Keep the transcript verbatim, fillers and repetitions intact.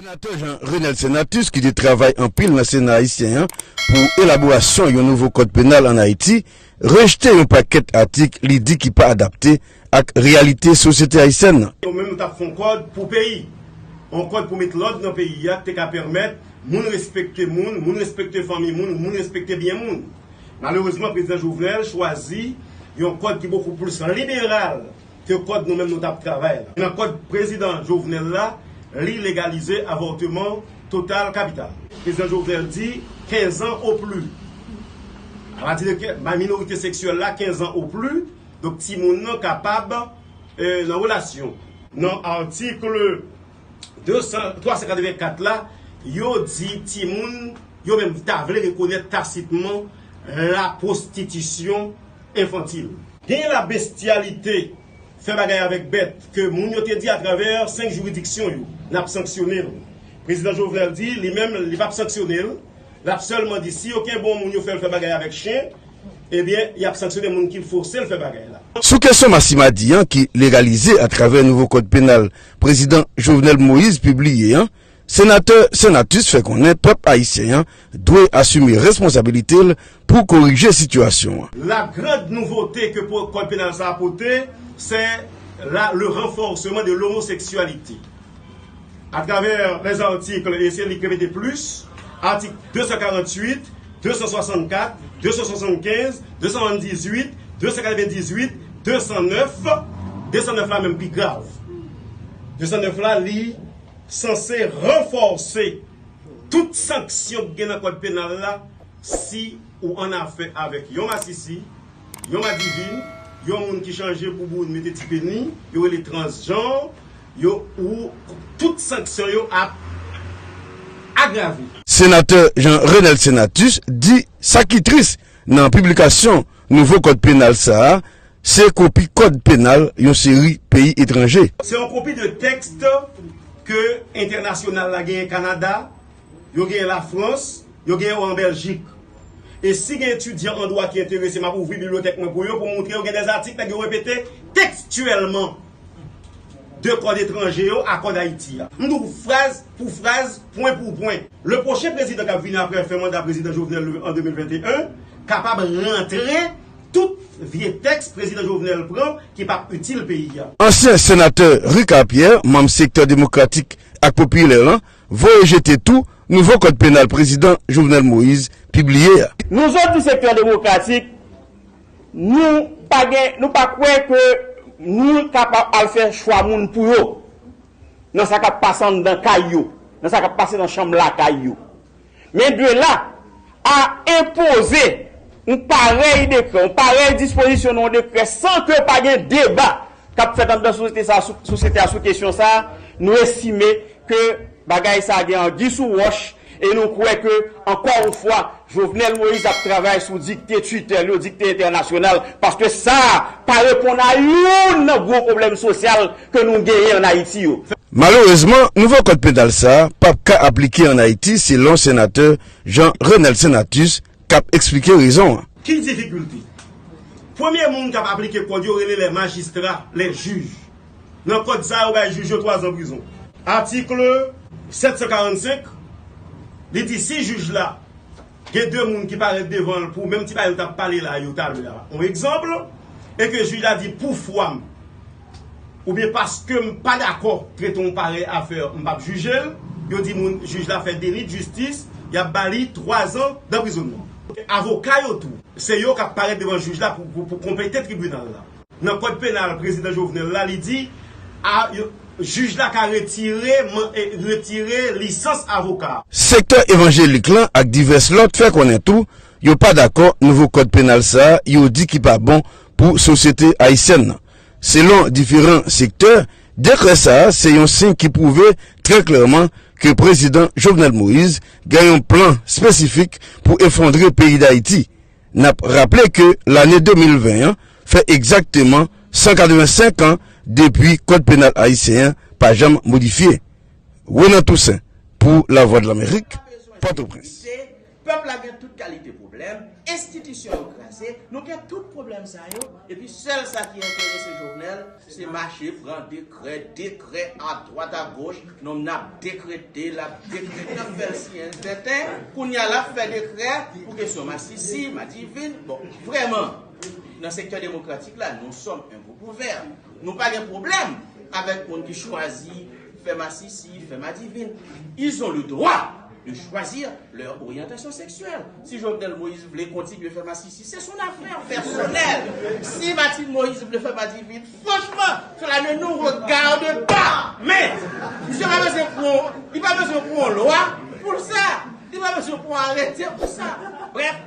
Senatè Jean Renel Senatus, ki te travay anpil nan Sena ayisyen an pou elaborasyon yon nouvo kòd penal ann Ayiti, rejte yon pakèt atik li di ki pa adapte ak reyalite sosyete ayisyèn nan. Nou menm, nou t ap fè yon kòd pou peyi. Yon kòd pou met lòd nan peyi a, ki te ka pèmèt moun respekte moun, moun respekte fanmi moun, moun respekte byen moun. Malerezman, prezidan Jovenel chwazi yon kòd ki bokou plis liberal ke kòd nou menm nou t ap travay la. Nan kòd prezidan Jovenel la, li legalize avòteman total kapital. Prezidan Jovenel di quinze ans ou plus. Apati de ke, ba minorite seksyèl la, quinze ans ou plus, donk timoun nan kapab, eh, nan relasyon. Nan atik de san, twa san katrevenkat la, yo di timoun, yo menm ta vle rekonèt tasitman la pwostitisyon enfantil. Genyen la bestyalite, fè bagay avèk bèt, ke moun yo te di atravè senk jiridiksyon yo, n ap sanksyone l. Prezidan Jovenel di, li menm, li p ap sanksyone l, l ap sèlman di, si yo kenbe yon moun, yo fè l fè bagay avèk chen, ebyen, y ap sanksyone moun ki fòse l fè bagay la. Sou kesyon Masimadi an ki legalize atravè nouvo kòd penal prezidan Jovenel Moïse pibliye an, Senatè Senatus fè konnen pèp ayisyen an dwe asime responsabilite l pou korije sitiyasyon an. La grande nouveauté que po-, kòd penal sa a pote, c'est la, le renforcement de l'homosexualité. À travers les articles, et c'est li k répété plus, article deux cent quarante-huit, deux cent soixante-quatre, deux cent soixante-quinze, deux cent soixante-dix-huit, deux cent quatre-vingt-dix-huit, deux cent neuf, deux cent neuf la menm pi grav. Deux cent neuf la, li sanse ranfòse tout sanksyon ki gen nan kòd penal la si ou an afè avèk yon masisi, yon madivin, yon moun ki chanje bouboun, mete ti peni, yo rele transjan, yo, ou tout sanksyon yo ap agrave. Senatè Jean Renel Senatus di sa ki tris nan piblikasyon nouvo kòd penal sa a, se kopi kòd penal yon seri peyi etranje. Se yon kopi de tèks ke entènasyonal la genyen Kanada, yo genyen Lafrans, yo genyen yo an Bèljik. E si gen etidyan an dwa ki enterese, m ap ouvri bibliyotèk mwen pou yo, pou m montre yo gen dèzatik nèg yo repete tekstyèlman de kòd etranje yo a kòd Ayiti a. M di w fraz pou fraz, pwen pou pwen. Le pwochen prezidan k ap vini apre fè manda prezidan Jovenel an de mil venteyen kapab rantre tout vye tèks prezidan Jovenel pran ki p ap itil peyi a. Ansyen senatè Ricard Pierre, manm sektè demokratik ak popilè lan, voye jete tou nouvo kòd penal prezidan Jovenel Moïse pibliye a. Nou sot di sektè demokratik, nou pa gen, nou pa kwè ke nou kapab al fè chwa moun pou yo nan sa k ap pase anndan kay yo, nan sa k ap pase nan chanm lakay yo. Men de la a enpoze yon parèy dekrè, yon parèy dispozisyon nan yon dekrè san ke pa gen deba k ap fèt anndan sosyete sa, sou, sosyete a sou kesyon sa a, nou estime ke bagay sa a gen angi sou wòch e nou kwè ke, ankò yon fwa, Jovenel Moïse ap travay sou dikte Twitter li yo, dikte entènasyonal, paske sa a pa reponn a youn nan gwo pwoblèm sosyal ke nou genyen ann Ayiti yo. Malerezman, nouvo kòd penal sa a p ap ka aplike ann Ayiti, selon senatè Jean Renel Senatus, k ap eksplike rezon an. Ki difikilte? Premye moun k ap aplike kòd yo rele les magistrats, les juges. Nan kòd sa a, yo bay jij yo twa zan prizon. Atik sèt san karannsenk, li di si jij la gen de moun ki parèt devan l pou menm ti bagay nou t ap pale la yo talè a, yon egzanp, e ke jij la di pou fwa m, oubyen paske m pa dakò trete yon parèy afè, m p ap jije l, yo di moun, jij la fè deli de jistis, y ap ba li twa zan danprizònman. Avoka yo tou, se yo k ap parèt devan jij la pou, pou, pou konplete tribinal la. Nan kòd penal prezidan Jovenel la, li di, a, yo, jij la ka retire, man, e, retire lisans avoka. Sektè evanjelik lan ak divès lòt fè konnen tou yo pa dakò nouvo kòd penal sa a, yo di ki pa bon pou sosyete ayisyèn nan. Selon diferan sektè, dekrè sa a se yon siy ki pwouve trè klèman ke prezidan Jovenel Moïse gen yon plan espesifik pou efondre peyi Dayiti. N ap raple ke lane de mil ven an fè egzakteman san katrevensenk an depi kòd penal ayisyen an pa janm modifye. Renan Toussaint pou Lavwadlamerik, Pòtoprens. Pèp la gen tout kalite pwoblèm, enstitisyon yo kraze, nou gen tout pwoblèm sa yo, epi sèl sa ki enterese Jovenel, se mache pran dekrè, dekrè adwat agoch, nonm nan ap dekrete, l ap dekrete, l ap fè l siyen l tenten, kounye a l ap fè dekrè pou kesyon masisi, madivin. Bon, vrèman, nan sektè demokratik la, nous sommes un groupe ouvert. Nou pa gen pwoblèm avèk moun ki chwazi fè masisi, fè madivin. Ils ont le droit de choisir leur orientation sexuelle. Si Jovenel Moïse vle kontinye fè masisi, c'est son affaire personnelle. Si Martine Moïse vle fè madivin, franchement, cela ne nous regarde pas. Men, misye pa bezwen pran, li pa bezwen pran lwa pou sa. Li pa bezwen pran arete pou sa. Bref,